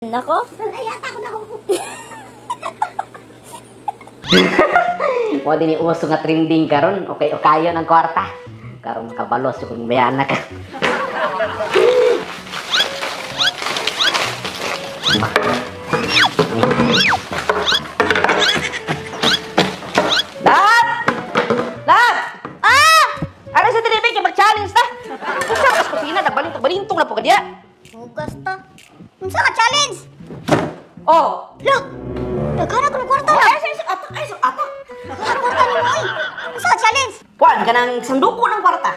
Nako. Ay, ata ko na ako. Mo din ni uso nga trending karon. Okay, okayo ng kwarta. Karon makabalos kung may anak. Lab! Lab! Ah! Ara sa dili kay mag-challenge ta. Usa ka sa kusina nagbalintong-balintong na po ka diya. Hugas ta. Unsa ka challenge? Oh. Look! Daghan ako ng kwarta na. Ay, ay, atak, ay, atak. Daghan kwarta nimo oy. Unsa ka challenge? Kuan ka ng sanduko ng kwarta.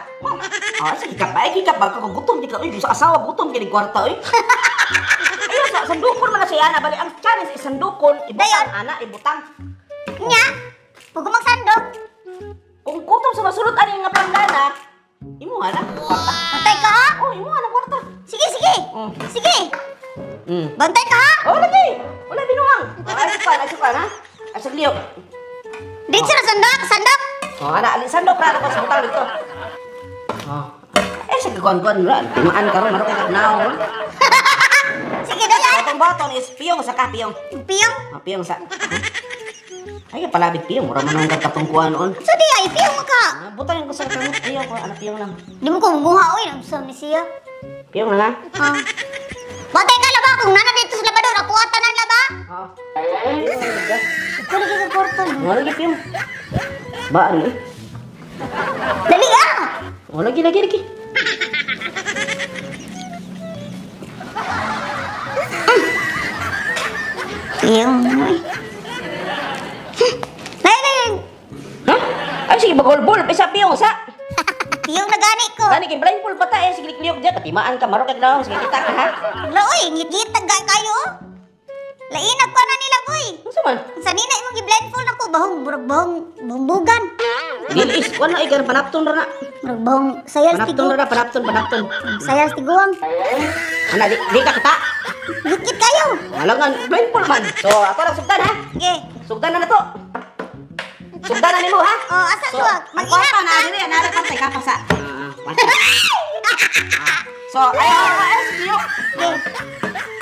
Ah, sige ka pa, ay ka pa gutom di ka oy, sa asawa gutom kini kwarta oy. Ayo sa sandukon man na siya ana, bali ang challenge is sandukon, ibutang ana, ibutang. Nya. Pag magsandok, Kung gutom sa masulot ani nga planggana, imo na kwarta. bantay ka ha? Oh, imo na kwarta. Sige, sige. Mm. Sige. Bantay ka ha? Oh, lagi. Wala binuang. Oh, ay sukan, ay sukan ha. Ay sagliok. Dito sa sandok, sandok. Oh, ana, ali sandok ra ko sa butang dito. Oh. Eh, sa kuan-kuan ra, timaan karon maro kay naon. Sige, dayan. Atong button is piyong sa ka piyong. Piyong. Ah, piyong sa. Ay, palabig piyong. Mura man ang katungkuan noon. So di ay piyong mo ka. Ah, butang yung gusto ka. Ayaw ko, anak piyong lang. Di mo ko muha oy, sa ni siya. Piyong lang, ha? Ah. Bantay ka laba kung nana dito sa labador, ako atanan laba. Oo. Kuli ka kwarta. Wala lagi piyong. Ba, ano eh? Dali ah. Wala lagi, lagi, lagi. Piyong oy. Dali, dali. Ha? Ay, sige, bagol-bol. Isa piyong, sa. Piyong na gani ko. Gani, kay blindfold pa ta eh. Sige, likliyok dyan. Katimaan ka, marok ka na. Sige, kita ka, ha? Wala oy, ngit-ngit ang kayo. Oh. Lainag pa na nila boy. Ano man? Sa nina imong gi-blindfold ako bahong murag bahong bahong. Dilis, wala eh, ganun, panapton ra na. Murag bahong sayal Panapton tigo. ra na, panapton, panapton. Sayal tiguang. Ana, di ka kita. Ngit-ngit kayo. Wala nga, blindfold man. So, ako lang sugdan, ha? Sige. Sugdan na na to. Sugdan na nimo, ha? Oh, asa So, luwag? ang Mag-ihap kwarta na ka. diri, ana ra pantay ka pa sa. So, ay ay ay sige yo. Sige.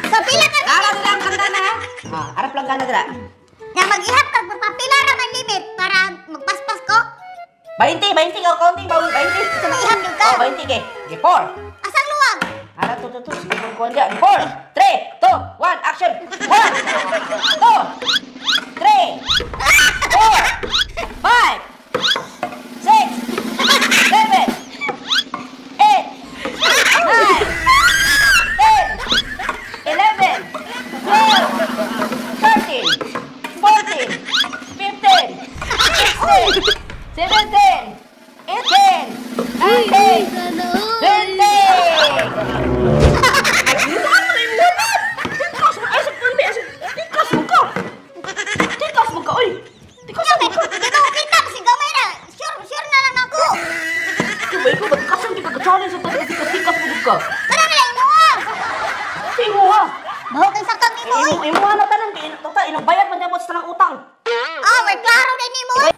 So pila ka Ara dira ang planggana ha. Ah, ara planggana dira. na mag-ihap ka pila ra man limit para magpaspas ko. 20, 20 ka counting bawon 20. So mag-ihap jud ka. Oh, 20 kay. Okay, 4. Asang luwag? Ara to to to sige kung kuan dia. 4, 3, 2, 1, action. 1 2 3 4 5 6 7 8 9 10 11 12 13 14 15 16 17 18 19 20. Tikas mo ka! Tikas mo ka, oy! Tikas mo ka! Di ba kita kasi gamay na. Sure, sure na lang ako. Di ba ikaw ba tikas ang ka-challenge sa tabi tikas mo ka? Kana na lang imo. Sa imo ha! Baho kay sakang nimo oy. Imo imo na tanan kay tota inagbayad man jabot sa tanang utang. Ah, may klaro din nimo oy.